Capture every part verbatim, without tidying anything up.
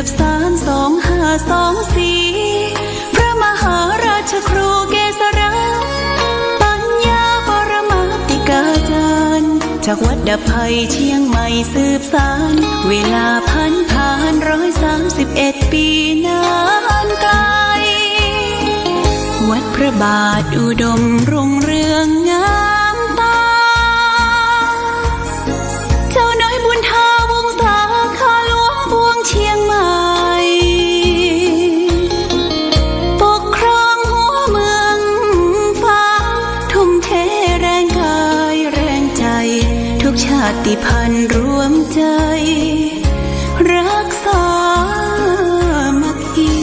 บสานสองห้าสองสี่ พระมหาราชครูเกษรา ปัญญาปรมาติกาจารย์ จากวัดดับภัยเชียงใหม่สืบสาน เวลาผันผานร้อยสามสิบเอ็ดปีนานไกล วัดพระบาทอุดมรุ่งเรืองงามตา เจ้าน้อยบุญทาวงศา ข้าหลวงปวงเชียงใหม่ ปกครองหัวเมืองฟ้า ทุ่มเทแรงกายแรงใจ ทุกชาติพันธุ์รวมใจ รักสามัคคี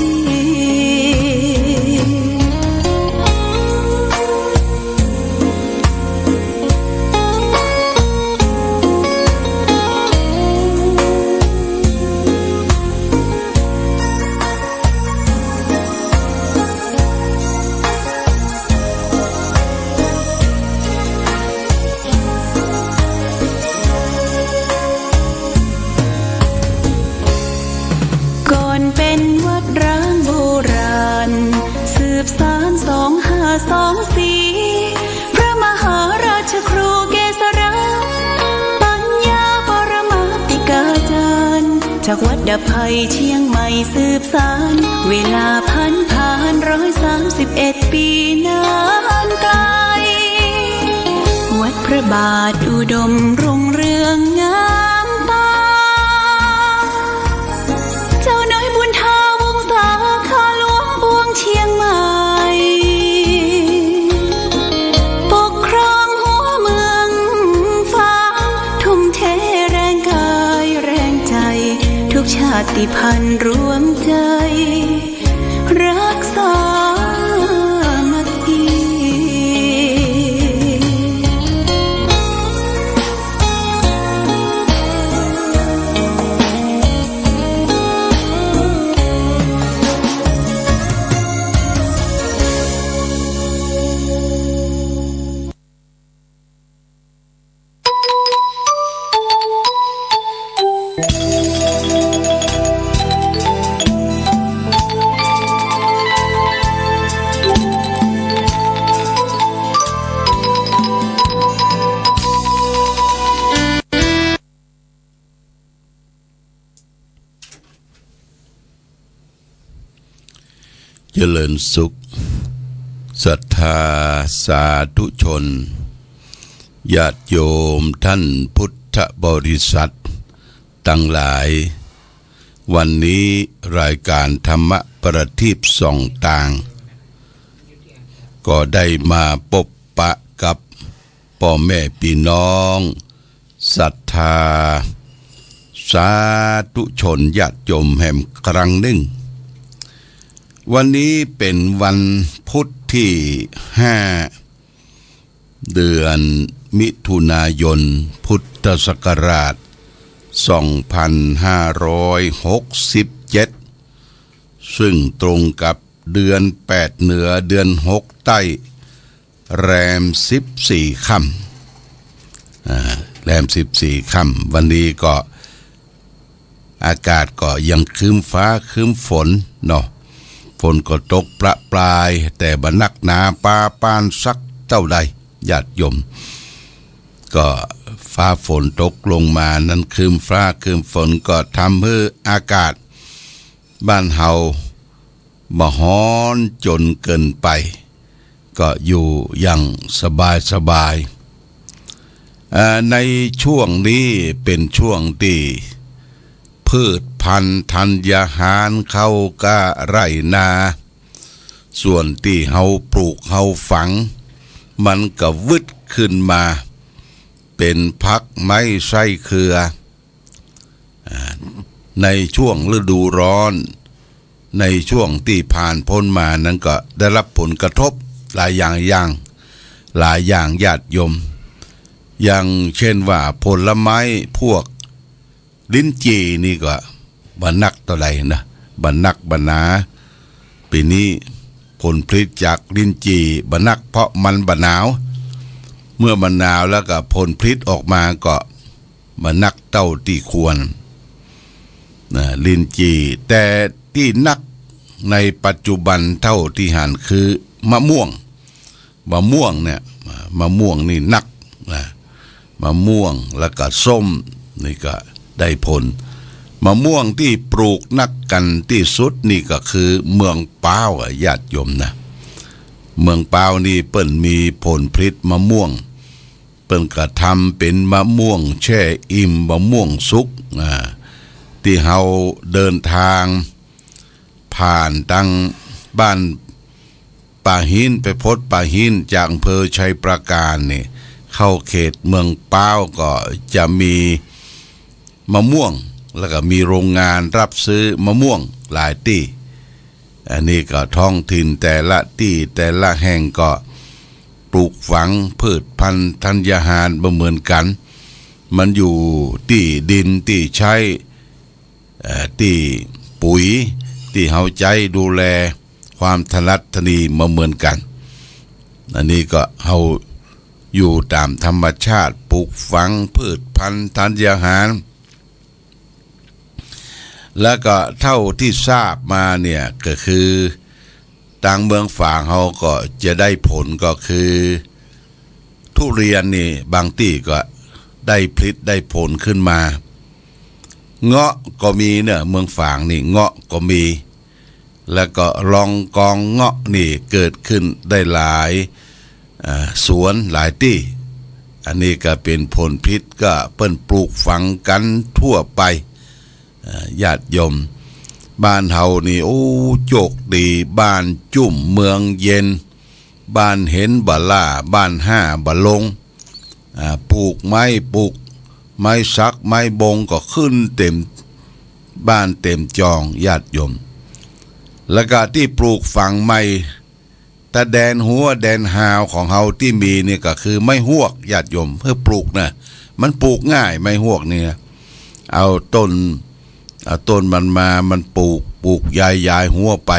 ก่อนเป็นวัดร้างโบราณ สืบสานสองห้าสองสี่ พระมหาราชครูเกษรา ปัญญาปรมาติกาจารย์ จากวัดดับภัยเชียงใหม่สืบสาน เวลาผันผานร้อยสามสิบเอ็ดปีนานไกล วัดพระบาทอุดมรุ่งเรืองงามตา เจ้าน้อยบุญทาวงศา ข้าหลวงปวงเชียงใหม่ ปกครองหัวเมืองฟ้า ทุ่มเทแรงกายแรงใจ ทุกชาติพันธุ์รวมใจ รักสามัคคี เจริญสุข ศรัทธาสาธุชน ญาติโยมท่านพุทธบริษัทตังหลาย วันนี้รายก๋านธรรมะประทีปส่องตาง ก็ได้มาปบปะกับป้อแม่ปี้น้อง ศรัทธาสาธุชนญาติโยมแหมครั้งนึ่ง วันนี้เป๋นวันพุธตี้ห้า เดือนมิถุนายน พุทธศักราชสองพันห้าร้อยหกสิบเจ็ด ซึ่งตรงกับเดือนแปดเหนือ เดือนหกใต้ แรมสิบสี่ค่ำ อ่า แรมสิบสี่ค่ำ วันนี้ก็อากาศก็ยังครึ้มฟ้าครึ้มฝนเนาะ ฝนก็ตกประปราย แต่บ่นักหนาปาปานสักเต้าใด ญาติโยม ก็ฟ้าฝนตกลงมานั้น ครึ้มฟ้าครึ้มฝนก็ทำหื้ออากาศบ้านเฮา บ่ฮ้อนจ๋นเกินไป ก็อยู่อย่างสบายสบาย อ่า ในช่วงนี้เป๋นช่วงตี้พืชพันธุ์ธัญญาหารเข้ากล้าไร่นา ส่วนตี้เฮาปลูกเฮาฝัง มันก็วืดขึ้นมาเป๋นผักไม้ไส้เครือ อ่า ในช่วงฤดูร้อน ในช่วงตี้ผ่านป๊นมานั้นก็ได้ฮับผลกระทบหลายอย่าง อย่าง หลายอย่างญาติโยม อย่างเจ้นว่าผลไม้พวกลิ้นจี่นี่ก็บ่นักเต้าใดนะ บ่นักบ่หนา ปี๋นี้ผลผลิตจากลิ้นจี่บ่นัก เพราะมันบ่หนาว เมื่อบ่หนาวแล้วก็ผลผลิตออกมาก็ บ่นักเต้าตี้ควร นะ ลิ้นจี่ แต่ตี้นักในปัจจุบันเต้าตี้หันคือมะม่วง มะม่วงเนี่ย มะม่วงนี่นักนะ มะม่วงแล้วก็ส้มนี่ก็ได้ผล มะม่วงตี้ปลูกนักกั๋นตี้สุดนี่ก็คือเมืองป๊าวอะญาติโยมนะ เมืองป๊าวนี่เปิ้นมีผลผลิตมะม่วง เปิ้นก็ทำเป๋นมะม่วงแช่อิ่ม มะม่วงสุก อ่า ตี้เฮาเดินตางผ่านตางบ้านป่าหิน ไปพดป่าหิน จากอำเภอชัยปราการนี่ เข้าเขตเมืองป๊าวก็จะมีมะม่วง แล้วก็มีโรงงานฮับซื้อมะม่วงหลายตี้ อันนี้ก็ท้องถิ่นแต่ละตี้แต่ละแห่งก็ปลูกฝังพืชพันธุ์ธัญญาหารบ่เหมือนกั๋น มันอยู่ตี้ดินตี้ใจ๊ เอ่อ ตี้ปุ๋ยตี้เฮาใจ๊ดูแล ความถนัดถนีบ่เหมือนกั๋น อันนี้ก็เฮาอยู่ต๋ามธรรมชาติปลูกฝังพืชพันธุ์ธัญญาหาร แล้วก็เต้าตี้ทราบมาเนี่ยก็คือ ตางเมืองฝางเฮาก็จะได้ผลก็คือ ทุเรียนนี่บางตี้ก็ได้ผลิตได้ผลขึ้นมา เงาะก็มีเนาะ เมืองฝางนี่เงาะก็มี แล้วก็ลองกองเงาะนี่เกิดขึ้นได้หลาย อ่า สวนหลายตี้ อันนี้ก็เป๋นผลผลิตก็เปิ้นปลูกฝังกั๋นทั่วไป อ่า ญาติโยม บ้านเฮานี่ โอ้ โจคดี บ้านจุ่ม เมืองเย็น บ้านเห็นบ่ล้า บ้านห้าบ่ลง อ่า ปลูกไม้ ปลูกไม้สัก ไม้บงก็ขึ้นเต็มบ้านเต็มจอง ญาติโยม แล้วก็ตี้ปลูกฝังใหม่ ตะแดนฮั้วแดนฮาวของเฮาตี้มีนี่ก็คือไม้ฮวก ญาติโยม เฮาปลูกนะ มันปลูกง่าย ไม้ฮวกนี่นะ เอาต้น เอาต้นมันมา มันปลูก ปลูกยายๆ ฮั้วไป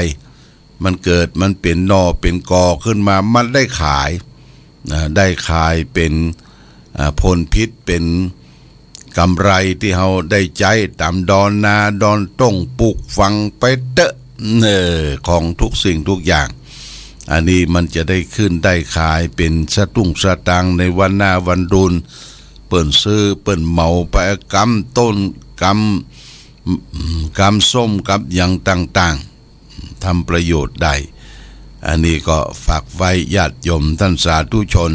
มันเกิด มันเป๋นหน่อ เป๋นกอขึ้นมา มันได้ขาย นะ ได้ขายเป๋น อ่า ผลผลิต เป๋นกำไรตี้เฮาได้ใจ๊ต๋ามดอนนา ดอนต้ง ปลูกฝังไปเต๊อะ เออ ของทุกสิ่งทุกอย่าง อันนี้มันจะได้ขึ้นได้ขายเป๋นสตุ้งสตางค์ในวันหน้าวันดูน เปิ้นซื้อ เปิ้นเหมาไปกำต้น กำ กำส้ม กำหยังต่างๆ ทำประโยชน์ได้ อันนี้ก็ฝากไว้ญาติโยมต้านสาธุชน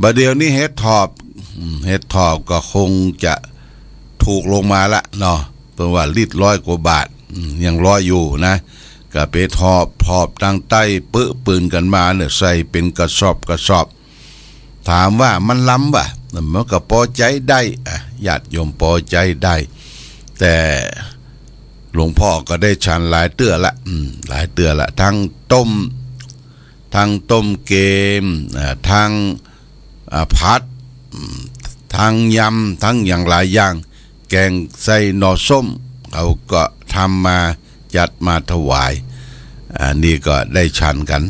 บ่าเดี่ยวนี้เห็ดถอบ อืม เห็ดถอบก็คงจะถูกลงมาละเนาะ เปิ้นว่าลิตรร้อยกว่าบาท อืม ยังร้อยอยู่นะ ก็ไปถอบ ถอบตางใต้ปึ้งปืนกั๋นมาเนี่ย ใส่เป๋นกระสอบกระสอบ ถามว่ามันลำบ่ มันก็ปอใจ๊ได้ อ่ะ ญาติโยมปอใจ๊ได้ แต่หลวงพ่อก็ได้ฉันหลายเตื้อละ อืม หลายเตื้อละ ตึงต้ม ตึงต้มแกง อ่า ตึง อ่า ผัด อืม ตึงยำ ตึงหยังหลายอย่าง แกงใส่หน่อส้ม เขาก็ทำมา จัดมาถวาย อันนี้ก็ได้ฉันกั๋น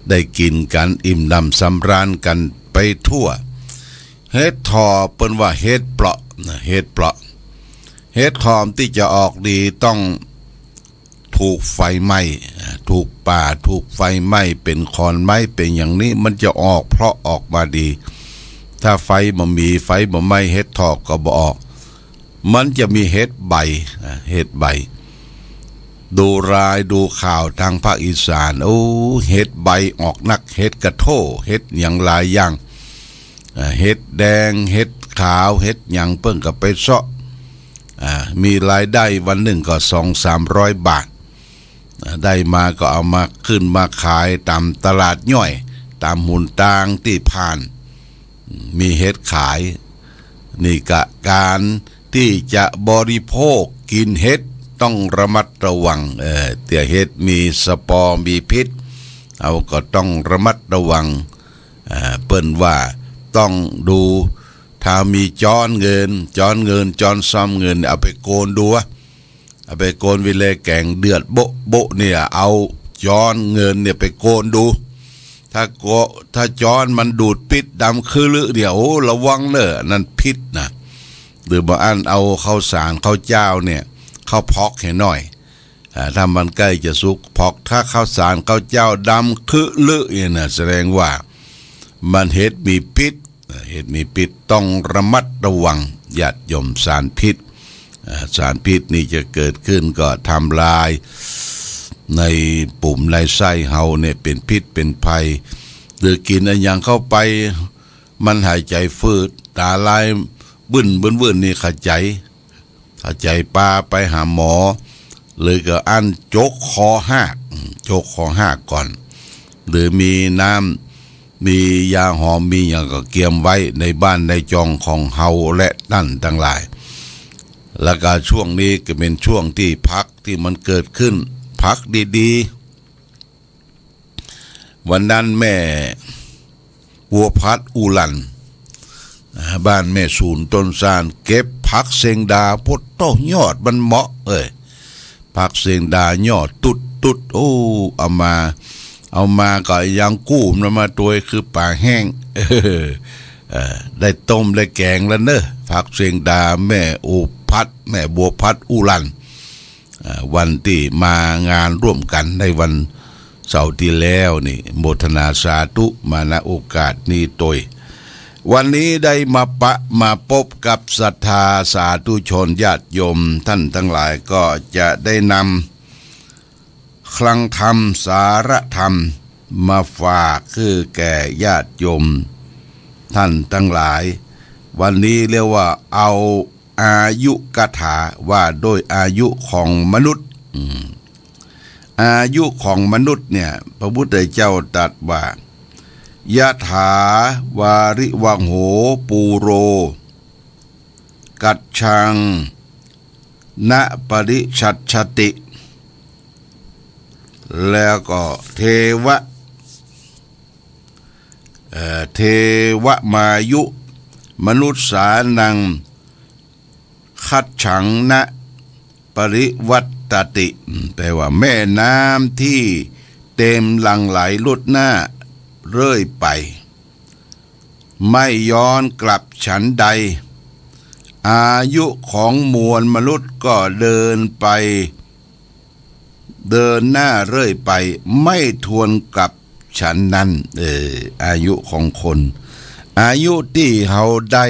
ได้กิ๋นกั๋น อิ่มหนำสำราญกั๋นไปทั่ว เห็ดถอบเปิ้นว่าเห็ดเปราะนะ เห็ดเปราะ เห็ดถอบตี้จะออกดีต้องถูกไฟไหม้ อ่า ถูกป่า ถูกไฟไหม้ เป๋นขอนไม้ เป๋นอย่างนี้ มันจะออกเพราะออกมาดี ถ้าไฟบ่มี ไฟบ่ไหม้ เห็ดถอบก็บ่ออก มันจะมีเห็ดใบ อ่า เห็ดใบ ดูรายดูข่าวตางภาคอีสาน โอ้ เห็ดใบออกนัก เห็ดกะโถ้ เห็ดหยังหลายอย่าง อ่า เห็ดแดง เห็ดขาว เห็ดหยัง เปิ้นก็ไปเซาะ อ่า มีรายได้วันนึ่งก็สองสามร้อยบาท อ่า ได้มาก็เอามาขึ้นมาขายต๋ามตลาดย่อย ต๋ามหนตางตี้ผ่าน มีเห็ดขาย นี่กะก๋านตี้จะบริโภคกิ๋นเห็ดต้องระมัดระวัง เอ่อ เตื้อเห็ดมีสปอร์มีพิษ เฮาก็ต้องระมัดระวัง เอ่อ เปิ้นว่าต้องดู ถ้ามีจ๊อนเงิน จ๊อนเงิน จ๊อนซ่อมเงิน เอาไปโกนดูวะ เอาไปโกนวิเลแก๋งเดือดโบ๊ะโบ๊ะเนี่ย เอาจ๊อนเงินเนี่ยไปโกนดู ถ้าโก- ถ้าจ๊อนมันดูดปิ๊ดดำคือลือเนี่ย โอ้ ระวังเน่อ นั่นพิษนะ หรือบ่อั้นเอาข้าวสารข้าวเจ้าเนี่ย ข้าวผอกหื้อหน้อย อ่า ถ้ามันใก้จะสุก ผอก ถ้าข้าวสารข้าวเจ้าดำครึลึเนี่ยนะ แสดงว่ามันเห็ดมีพิษ เห็ดมีพิษ ต้องระมัดระวัง ญาติโยม สารพิษ อ่า สารพิษนี่จะเกิดขึ้นก็ทำลายในปุ๋มในไส้เฮาเนี่ย เป๋นพิษเป๋นภัย หรือกิ๋นอะหยังเข้าไป มันหายใจ๋ฟืด ต๋าลายบึ้นบึ้นบึ้นนี่ เข้าใจ๋ เข้าใจ๋ ปาไปหาหมอ หรือก็อั้นจกคอหัก อืม จกคอหักก่อน หรือมีน้ำ มียาหอม มีหยังก็เกียมไว้ในบ้านในจองของเฮาและต้านตังหลาย แล้วก็ช่วงนี้ก็เป๋นช่วงตี้ผักตี้มันเกิดขึ้น ผักดีๆ วันนั้นแม่บัวพัดอุรัน อ่า บ้านแม่สูนต้นซาน เก็บผักเสียงดา โผดโต้ ยอดมันเหมาะเอ้ย ผักเสียงดายอดตุ๊ดๆ โอ้ เอามา เอามาก็ยังกู้มันมาตวยคือป๋าแห้ง เออ ได้ต้มได้แก๋งแล้วเน่อ ผักเสียงดา แม่บัวพัด แม่บัวพัดอุรัน อ่า วันตี้มางานร่วมกั๋นในวันเสาร์ตี้แล้วนี่ โมทนาสาธุมา ณ โอกาสนี้ตวย วันนี้ได้มาปะ มาปบกับศรัทธาสาธุชนญาติโยมต้านตังหลาย ก็จะได้นำคลังธรรม สาระธรรมมาฝากคือแก่ญาติโยมต้านตังหลาย วันนี้เรียกว่าเอา อายุกถา ว่าโดยอายุของมนุษย์ อืม อายุของมนุษย์เนี่ย พระพุทธเจ้าตรัสว่า ยะถา วาริวังโห ปูโร กัจฉัง นะปริชัชชติ แล้วก็ เทวะ เอ่อ เทวะมายุ มนุสสานัง คัจฉัง นะปริวัตตติ อืม แปลว่าแม่น้ำที่เต็มหลั่งไหลลุดหน้าเรื่อยไป ไม่ย้อนกลับฉันใด อายุของมวลมนุษย์ก็เดินไป เดินหน้าเรื่อยไป ไม่ทวนกลับฉันนั้น เออ อายุของคน อายุตี้เฮาได้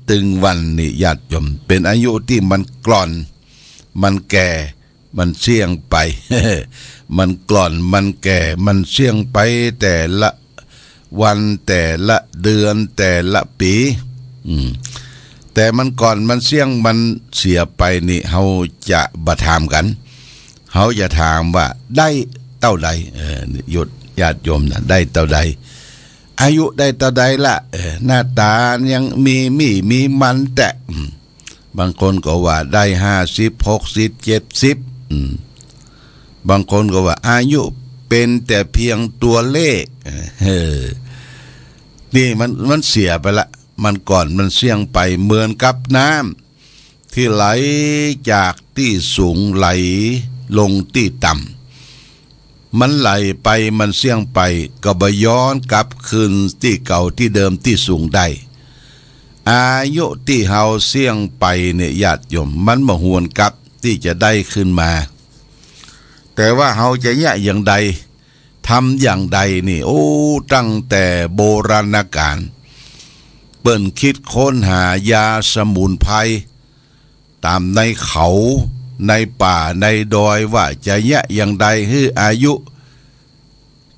ตึงวันนี้ ญาติโยม เป๋นอายุตี้มันกล่อน มันแก่ มันเสี้ยงไป มันกล่อน มันแก่ มันเสี้ยงไปแต่ละวัน แต่ละเดือน แต่ละปี๋ อืม แต่มันกล่อน มันเสี้ยง มันเสียไปนี่ เฮาจะบ่ถามกั๋น เฮาจะถามว่าได้เต้าใด เออ โยม ญาติโยมนะ ได้เต้าใด อายุได้เต้าใดละ เออ หน้าต๋ายังมีมี่มีมันแต๊ อืม บางคนก็ว่าได้ห้าสิบ หกสิบ เจ็ดสิบ อืม บางคนก็ว่าอายุเป๋นแต่เพียงตั๋วเลข เออ นี่มัน มันเสียไปละ มันกล่อน มันเสี้ยงไป เหมือนกับน้ำตี้ไหลจากตี้สูงไหลลงตี้ต่ำ มันไหลไป มันเสี้ยงไป ก็บ่ย้อนกลับคืนตี้เก่าตี้เดิมตี้สูงได้ อายุตี้เฮาเสี้ยงไปเนี่ย ญาติโยม มันบ่หวนกลับตี้จะได้คืนมา แต่ว่าเฮาจะเยียะอย่างใด ทำอย่างใดนี่ โอ้ ตั้งแต่โบราณกาล เปิ้นคิดค้นหายาสมุนไพร ต๋ามในเขา ในป่า ในดอย ว่าจะเยียะอย่างใดหื้ออายุ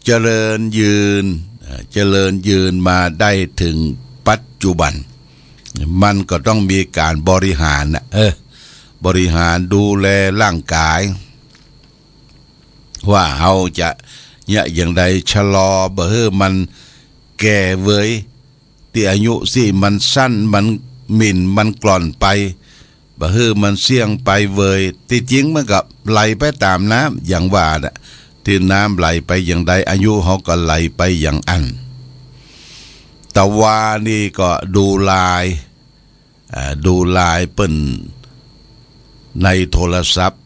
เจริญยืน เอ่อ เจริญยืนมาได้เถิงปัจจุบัน มันก็ต้องมีก๋านบริหารน่ะ เออ บริหารดูแลร่างกาย ว่าเฮาจะเยียะอย่างใด ชะลอบ่หื้อมันแก่เวย ตี้อายุตี้มันสั้น มันหมิ่น มันกล่อนไป บ่หื้อมันเสี้ยงไปเวย ตี้จริงมันก็ไหลไปต๋ามน้ำ อย่างว่าน่ะ ตี้น้ำไหลไปอย่างใด อายุเฮาก็ไหลไปอย่างอั้น ตะวานี่ก็ดูลาย อ่า ดูลายเปิ้นในโทรศัพท์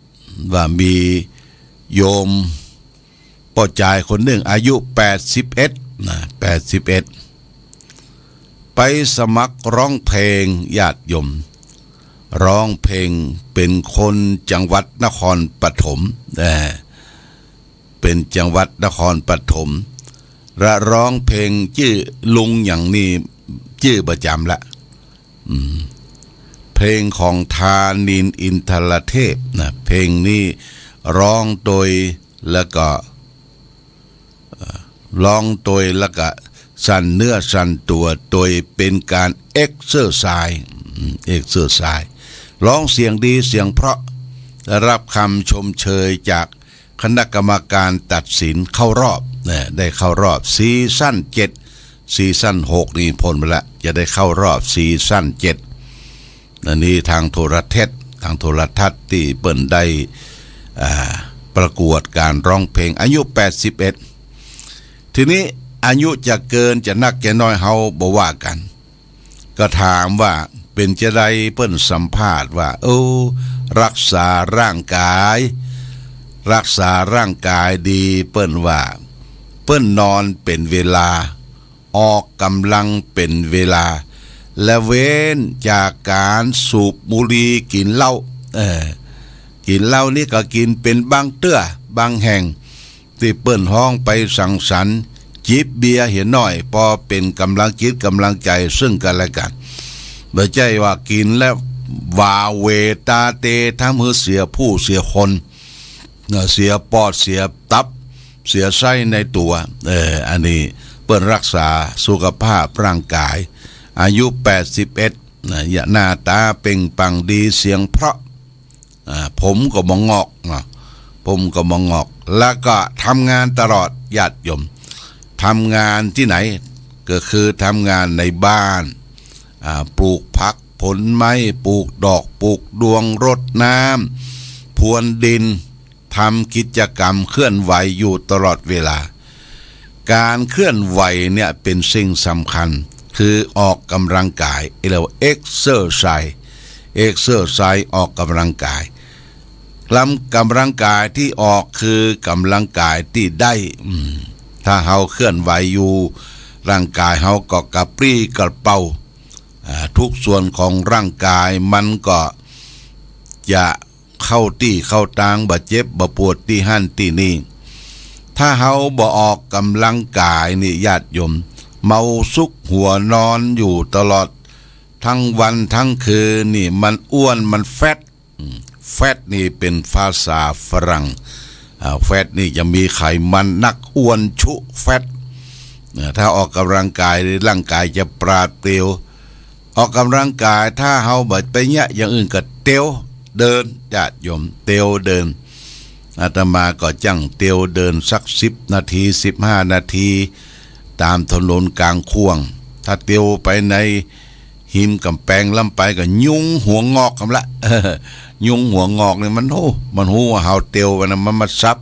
ว่ามีโยมป้อจายคนนึ่ง อายุแปดสิบเอ็ดนะ แปดสิบเอ็ด ไปสมัครร้องเพลง ญาติโยม ร้องเพลง เป๋นคนจังหวัดนครปฐม เอ่อ เป๋นจังหวัดนครปฐม และร้องเพลงจื้อลุงหยังนี่จื้อประจ๋ำละ อืม เพลงของธานินทร์ อินทรเทพนะ เพลงนี้ร้องโดย แล้วก็ เอ่อ ร้องโดย แล้วก็สั่นเนื้อสั่นตั๋ว โดยเป๋นก๋านเอ็กเซอร์ไซส์ อืม เอ็กเซอร์ไซส์ ร้องเสียงดีเสียงเพราะ ได้รับกำชมเชยจากคณะกรรมการตัดสินเข้ารอบ นะ ได้เข้ารอบซีซั่นเจ็ด ซีซั่นหกนี่พ่นไปละ จะได้เข้ารอบซีซั่นเจ็ด อันนี้ตางโทรทัศน์ ตางโทรทัศน์ตี้เปิ้นได้ อ่า ประกวดก๋านร้องเพลง อายุแปดสิบเอ็ด ทีนี้อายุจะเกินจะนักจะน้อยเฮาบ่ว่ากั๋น ก็ถามว่าเป๋นจาใด เปิ้นสัมภาษณ์ว่า โอ้ ฮักษาร่างก๋าย ฮักษาร่างก๋ายดี เปิ้นว่า เปิ้นนอนเป๋นเวลา ออกก๋ำลังเป๋นเวลา และเว้นจากก๋านสูบบุหรี่ กิ๋นเหล้า เออ กิ๋นเหล้านี่ก็กิ๋นเป๋นบางเตื้อ บางแห่ง ตี้เปิ้นฮ้องไปสังสรรค์ จิบเบียร์เหียหน้อย ปอเป๋นก๋ำลังจิตก๋ำลังใจ๋เซิ่งกั๋นและกั๋น บ่ใจ้ว่ากิ๋นแล้วหว่าเหว่ตาเต ทำหื้อเสียผู้เสียคน นะ เสียปอด เสียตับ เสียไส้ในตั๋ว เออ อันนี้เปิ้นฮักษาสุขภาพร่างก๋าย อายุแปดสิบเอ็ด นะ หน้าต๋าเปล่งปลั่งดี เสียงเพราะ อ่า ผมก็บ่งอกนะ ผมก็บ่งอก แล้วก็ทำงานตลอด ญาติโยม ทำงานตี้ไหน ก็คือทำงานในบ้าน อ่า ปลูกผักผลไม้ ปลูกดอก ปลูกดวง รดน้ำ พรวนดิน ทำกิจกรรมเคลื่อนไหวอยู่ตลอดเวลา ก๋านเคลื่อนไหวเนี่ยเป๋นสิ่งสำคัญ คือออกก๋ำลังก๋าย เรียกว่าเอ็กเซอร์ไซส์ เอ็กเซอร์ไซส์ ออกก๋ำลังก๋าย ก๋ำ ก๋ำลังก๋ายตี้ออกคือก๋ำลังก๋ายตี้ได้ อืม ถ้าเฮาเคลื่อนไหวอยู่ ร่างก๋ายเฮาก็กระปรี้กระเปร่า อ่า ทุกส่วนของร่างก๋ายมันก็จะ เข้าตี้เข้าตาง บ่เจ็บบ่ปวดตี้หั้นตี้นี่ ถ้าเฮาบ่ออกก๋ำลังก๋ายนี่ ญาติโยม เมาสุกหัวนอนอยู่ตลอดทั้งวันทั้งคืนนี่ มันอ้วน มันแฟต อืม แฟตนี่เป๋นภาษาฝรั่ง อ่า แฟตนี่จะมีไขมันนัก อ้วนชุแฟต อ่า ถ้าออกก๋ำลังก๋าย ร่างก๋ายจะปราดเปรียว ออกก๋ำลังก๋าย ถ้าเฮาบ่ไปเยียะอย่างอื่นก็เตียวเดิน ญาติโยม เตียวเดิน อาตมาก็จั้งเตียวเดินสักสิบนาที สิบห้านาที ต๋ามถนนก๋างข่วง ถ้าเตียวไปในฮิมก๋ำแปงล้ำไปก็ยุงหัวงอกกำละ ยุงหัวงอกนี่มัน โอ้ มันฮู้ว่าเฮาเตียวไปนะ มันมาซับ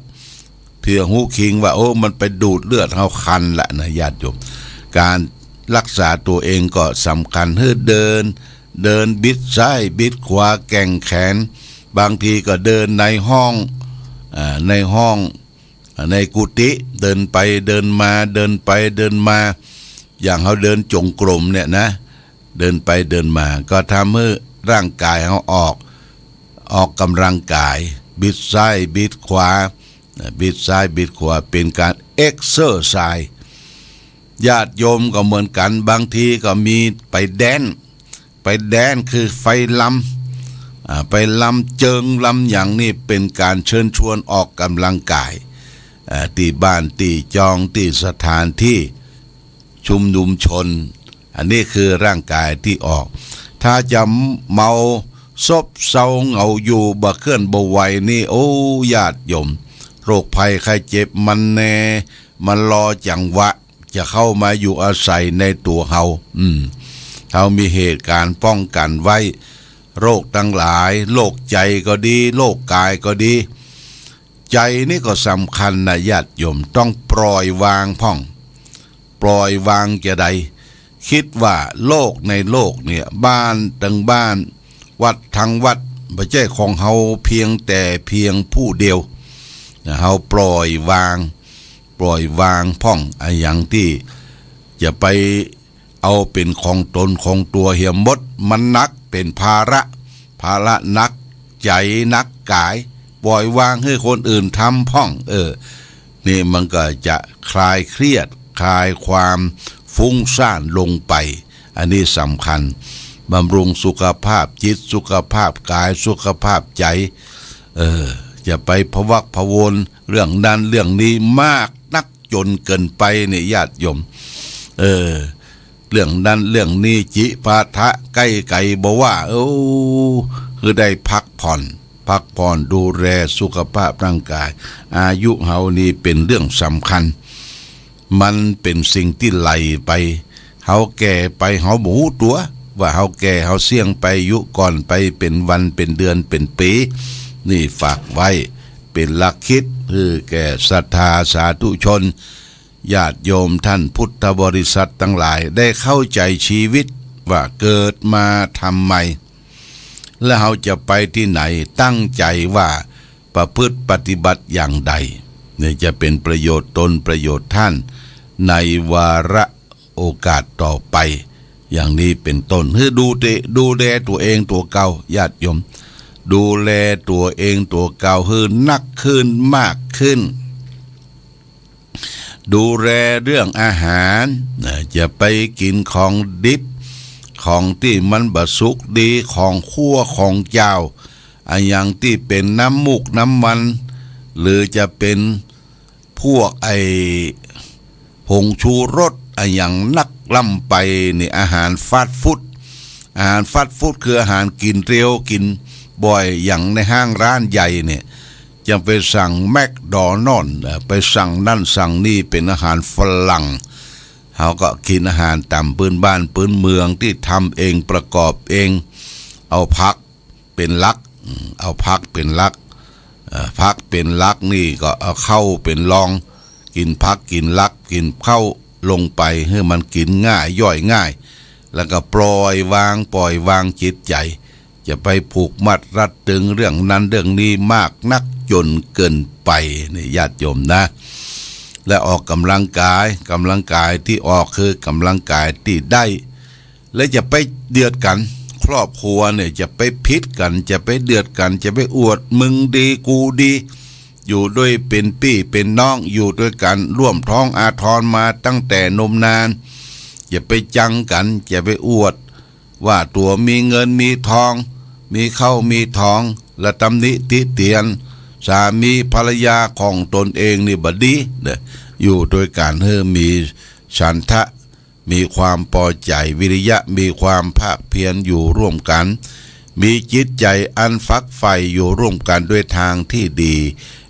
เปื้อฮู้คิงว่า โอ้ มันไปดูดเลือดเฮา คันละนะ ญาติโยม ก๋านฮักษาตั๋วเองก็สำคัญ หื้อเดิน เดินบิดซ้ายบิดขวาแกว่งแขน บางทีก็เดินในห้อง อ่า ในห้อง อ่า ในกุฏิ เดินไปเดินมา เดินไปเดินมา อย่างเฮาเดินจงกรมเนี่ยนะ เดินไปเดินมา ก็ทำหื้อร่างก๋ายเฮาออก ออกก๋ำลังก๋าย บิดซ้ายบิดขวา บิดซ้ายบิดขวา เป๋นก๋านเอ็กเซอร์ไซส์ ญาติโยมก็เหมือนกั๋น บางทีก็มีไปแดนซ์ ไปแดนซ์คือไปรำ อ่า ไปรำเจิงรำหยังนี่ เป๋นก๋านเชิญชวนออกก๋ำลังก๋าย อ่า ตี้บ้านตี้จอง ตี้สถานตี้ชุมนุมชน อันนี้คือร่างก๋ายตี้ออก ถ้าจะเมาซบเซาเหงาอยู่ บ่เคลื่อนบ่ไหวนี่ โอ้ ญาติโยม โรคภัยไข้เจ็บมันแน่ มันรอจังหวะจะเข้ามาอยู่อาศัยในตั๋วเฮา อืม เฮามีเหตุก๋ารณ์ป้องกั๋นไว้ โรคตังหลาย โรคใจ๋ก็ดี โรคก๋ายก็ดี ใจ๋นี่ก็สำคัญนะ ญาติโยม ต้องปล่อยวางพ่อง ปล่อยวางจาใด กึ๊ดว่าโลกในโลกเนี่ย บ้านตังบ้าน วัดตังวัด บ่ใจ้ของเฮาเพียงแต่เพียงผู้เดียว เฮาปล่อยวาง ปล่อยวางพ่อง อะหยังตี้จะไปเอาเป๋นของต๋นของตั๋วเหียหมด มันหนัก เป๋นภาระ ภ ภาระหนักใจ๋หนักก๋าย ป่อยวางหื้อคนอื่นทำพ่อง เออ นี่มันก็จะคลายเครียด คลายความฟุ้งซ่านลงไป อันนี้สำคัญ บำรุงสุขภาพจิต สุขภาพก๋าย สุขภาพใจ๋ เออ จะไปพะวักพะวงเรื่องนั้นเรื่องนี้มากนักจ๋นเกินไปเนี่ย ญาติโยม เออ เรื่องนั้นเรื่องนี้ จิปาถะใก้ไก๋บ่ว่า เออ คือได้พักผ่อน พักผ่อนดูแลสุขภาพร่างก๋าย อายุเฮานี่เป๋นเรื่องสำคัญ มันเป๋นสิ่งตี้ไหลไป เฮาแก่ไปเฮาบ่ฮู้ตั๋ว ว่าเฮาแก่เฮาเสี้ยงไป อายุก่อนไปเป๋นวันเป๋นเดือนเป๋นปี๋ นี่ฝากไว้เป๋นหลักคิดหื้อแก่ศรัทธาสาธุชน ญาติโยมท่านพุทธบริษัทตังหลายได้เข้าใจ๋จีวิตว่าเกิดมาทำไม และเฮาจะไปตี้ไหน ตั้งใจ๋ว่าประพฤติปฏิบัติอย่างใด เนี่ยจะเป๋นประโยชน์ตนประโยชน์ท่าน ในวาระโอกาสต่อไป อย่างนี้เป๋นต้น หื้อดูเต ดูแลตั๋วเองตั๋วเก่า ญาติโยม ดูแลตั๋วเองตั๋วเก่าหื้อนักขึ้นมากขึ้น ดูแลเรื่องอาหารนะ จะไปกิ๋นของดิบ ของตี้มันบ่สุกดี ของคั้วของจาว อะหยังตี้เป๋นน้ำมูกน้ำมัน หรือจะเป๋นพวกไอ้ผงชูรส อะหยังนักล้ำไปนี่ อาหารฟาสต์ฟู้ด อาหารฟาสต์ฟู้ดคืออาหารกิ๋นเร็ว กิ๋นบ่อย อย่างในห้างร้านใหญ่เนี่ย จะไปสั่งแมคโดนัลด์ ไปสั่งนั่นสั่งนี่ เป๋นอาหารฝรั่ง เฮาก็กิ๋นอาหารต๋ามปื้นบ้านปื้นเมืองตี้ทำเองประกอบเอง เอาผักเป๋นหลัก อืม เอาผักเป๋นหลัก เอ่อ ผักเป๋นหลักนี่ก็เอาข้าวเป๋นรอง กิ๋นผักกิ๋นหลัก กิ๋นข้าวลงไป หื้อมันกิ๋นง่ายย่อยง่าย แล้วก็ปล่อยวาง ปล่อยวางจิตใจ๋ จะไปผูกมัดรัดตึงเรื่องนั้นเรื่องนี้มากนักจ๋นเกินไป นี่ญาติโยมนะ และออกกำลังก๋าย กำลังก๋ายตี้ออกคือกำลังก๋ายตี้ได้ และจะไปเดือดกั๋น ครอบครัวเนี่ยจะไปผิดกั๋น จะไปเดือดกั๋น จะไปอวดมึงดีกูดี อยู่ด้วยเป๋นปี้เป๋นน้อง อยู่ด้วยกั๋นร่วมท้องอาทรมาตั้งแต่นมนาน อย่าไปจังกั๋น อย่าไปอวด ว่าตั๋วมีเงินมีทอง มีข้าวมีของ และตำหนิติเตียนสามีภรรยาของตนเองนี่บ่ดีเน่อ อยู่ด้วยกั๋นหื้อมีฉันทะ มีความปอใจ๋ วิริยะ มีความภาคเพียรอยู่ร่วมกั๋น มีจิตใจ๋อันฝักใฝ่อยู่ร่วมกั๋นด้วยตางตี้ดี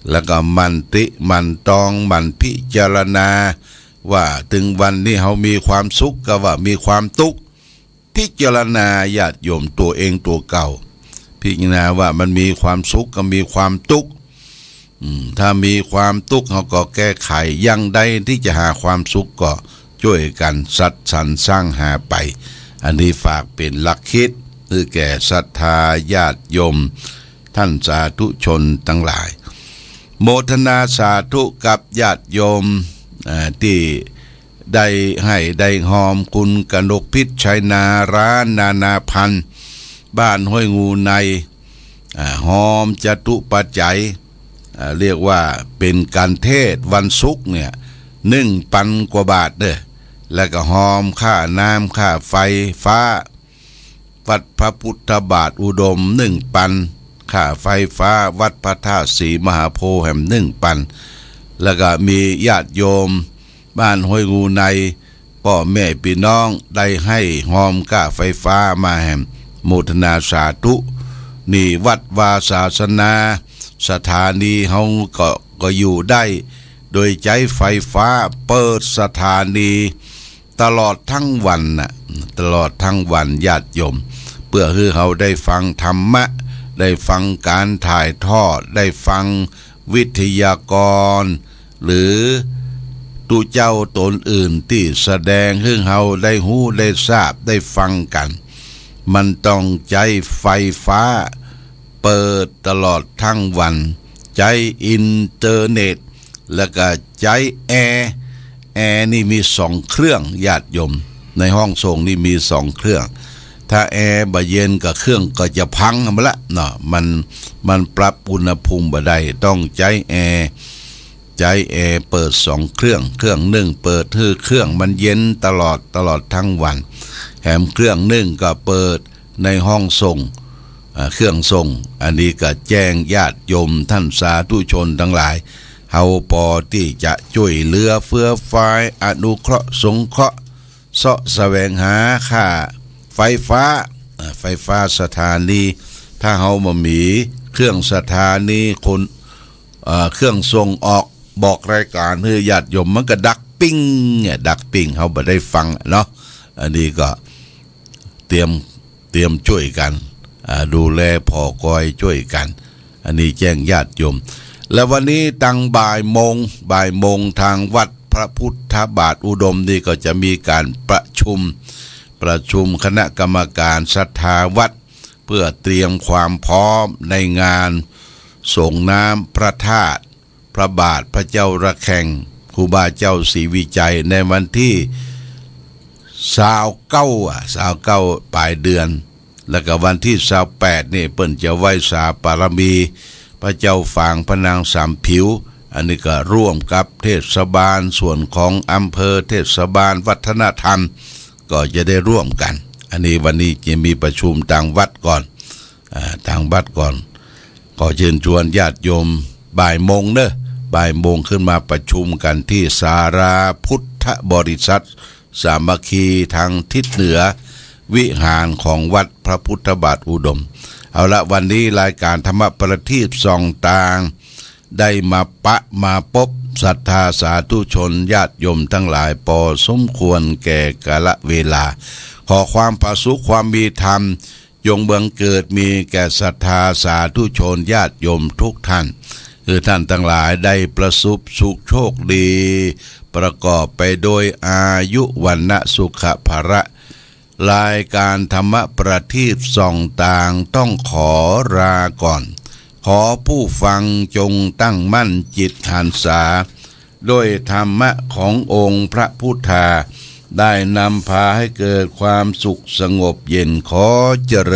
แล้วก็หมั่นตริหมั่นตรอง หมั่นพิจารณา ว่าเถิงวันนี้เฮามีความสุขกับว่ามีความตุ๊กข์ พิจารณาญาติโยมตั๋วเองตั๋วเก่า พิจารณาว่ามันมีความสุขกับมีความตุ๊กข์ อืม ถ้ามีความตุ๊กข์เฮาก็แก้ไข อย่างใดตี้จะหาความสุขก็จ้วยกั๋นสรรสรรค์สร้างหาไป อันนี้ฝากเป๋นหลักคิดหื้อแก่ศรัทธาญาติโยม ท่านสาธุชนตังหลาย โมทนาสาธุกับญาติโยม อ่า ตี้ได้ไฮ่ได้ฮอม คุณกนกพิชชัยนารานานาพันธ์ บ้านห้วยงูใน อ่า ฮอมจตุปัจจัย อ่า เรียกว่าเป๋นก๋านเทศน์วันศุกร์เนี่ย นึ่งปันกว่าบาทเน่อ แล้วก็ฮอมค่าน้ำค่าไฟฟ้า วัดพระพุทธบาทอุดมนึ่งปัน ค่าไฟฟ้าวัดพระธาตุศรีมหาโพธิ์แหมนึ่งปัน แล้วก็มีญาติโยมบ้านห้วยงูใน ป้อแม่ปี้น้องได้ไฮ่ฮอมก้าไฟฟ้ามาแหม โมทนาสาธุ นี่วัดวาศาสนา สถานีเฮาก็ ก็อยู่ได้ โดยใจ๊ไฟฟ้า เปิดสถานี ตลอดทั้งวันน่ะ ตลอดทั้งวันญาติโยม เปื้อหื้อเฮาได้ฟังธรรมะ ได้ฟังก๋านถ่ายทอด ได้ฟังวิทยากร หรือตุ๊เจ้าต๋นอื่นตี้แสดงหื้อเฮาได้ฮู้ได้ซาบได้ฟังกั๋น มันต้องใจ๊ไฟฟ้า เปิดตลอดทั้งวัน ใจ๊อินเทอร์เน็ต แล้วก็ใจ๊แอร์ แอร์นี่มีสองเครื่องญาติโยม ในห้องส่งนี่มีสองเครื่อง ถ้าแอร์บ่เย็นก็เครื่องก็จะพังหั้นแหละเนาะ มัน มันปรับอุณหภูมิบ่ได้ ต้องใจ๊แอร์ ใจ๊แอร์เปิดสองเครื่อง เครื่องนึ่งเปิดหื้อเครื่องมันเย็นตลอด ตลอดทั้งวัน แถมเครื่องนึ่งก็เปิดในห้องส่ง อ่า เครื่องส่ง อันนี้ก็แจ้งญาติโยมท่านสาธุชนตังหลาย เฮาปอตี้จะจ้วยเหลือเฟือฟาย อนุเคราะห์สงเคราะห์ เซาะแสวงหาค่าไฟฟ้า อ่า ไฟฟ้าสถานี ถ้าเฮาบ่มีเครื่องสถานีคน เอ่อ เครื่องส่งออก บอกรายก๋านหื้อญาติโยม มันก็ดักปิ้ง เนี่ย ดักปิ้ง เฮาบ่ได้ฟังเนาะ อันนี้ก็เตรียม เตรียมจ้วยกั๋น อ่า ดูแลผ่อกอยจ้วยกั๋น อันนี้แจ้งญาติโยม และวันนี้ตังบ่ายโมง บ่ายโมงตางวัดพระพุทธบาทอุดมนี่ก็จะมีก๋านประชุม ประชุมคณะกรรมการศรัทธาวัด เพื่อเตรียมความพร้อมในงานสรงน้ำพระธาตุพระบาทพระเจ้าระแฆง ครูบาเจ้าศรีวิชัย ในวันตี้ซาวเก้า อ่ะ ซาวเก้าป๋ายเดือน แล้วก็วันตี้ซาวแปดนี่เปิ้นจะไหว้สาบารมีพระเจ้าฝางพระนางสามผิว อันนี้ก็ร่วมกับเทศบาลส่วนของอำเภอ เทศบาลวัฒนธรรม ก็จะได้ร่วมกั๋น อันนี้วันนี้จะมีประชุมตางวัดก่อน อ่า ตางวัดก่อน ขอเชิญชวนญาติโยมบ่ายโมงเนาะ บ่ายโมงขึ้นมาประชุมกั๋นตี้ศาลาพุทธบริษัทสามัคคีตางทิศเหนือวิหารของวัดพระพุทธบาทอุดม เอาละ วันนี้รายก๋านธรรมประทีปส่องตาง ได้มาปะมาปบศรัทธาสาธุชนญาติโยมตังหลายปอสมควรแก่กาลเวลา ขอความผาสุขความมีธรรม จงบังเกิดมีแก่ศรัทธาสาธุชนญาติโยมทุกท่าน คือท่านตังหลายได้ประสบสุขโชคดี ประกอบไปด้วยอายุวรรณะสุขะพละ รายก๋านธรรมประทีปส่องตางต้องขอลาก่อน ขอผู้ฟังจงตั้งมั่นจิตหันษา ด้วยธรรมะขององค์พระพุทธา ได้นำพาให้เกิดความสุขสงบเย็น ขอเจริญ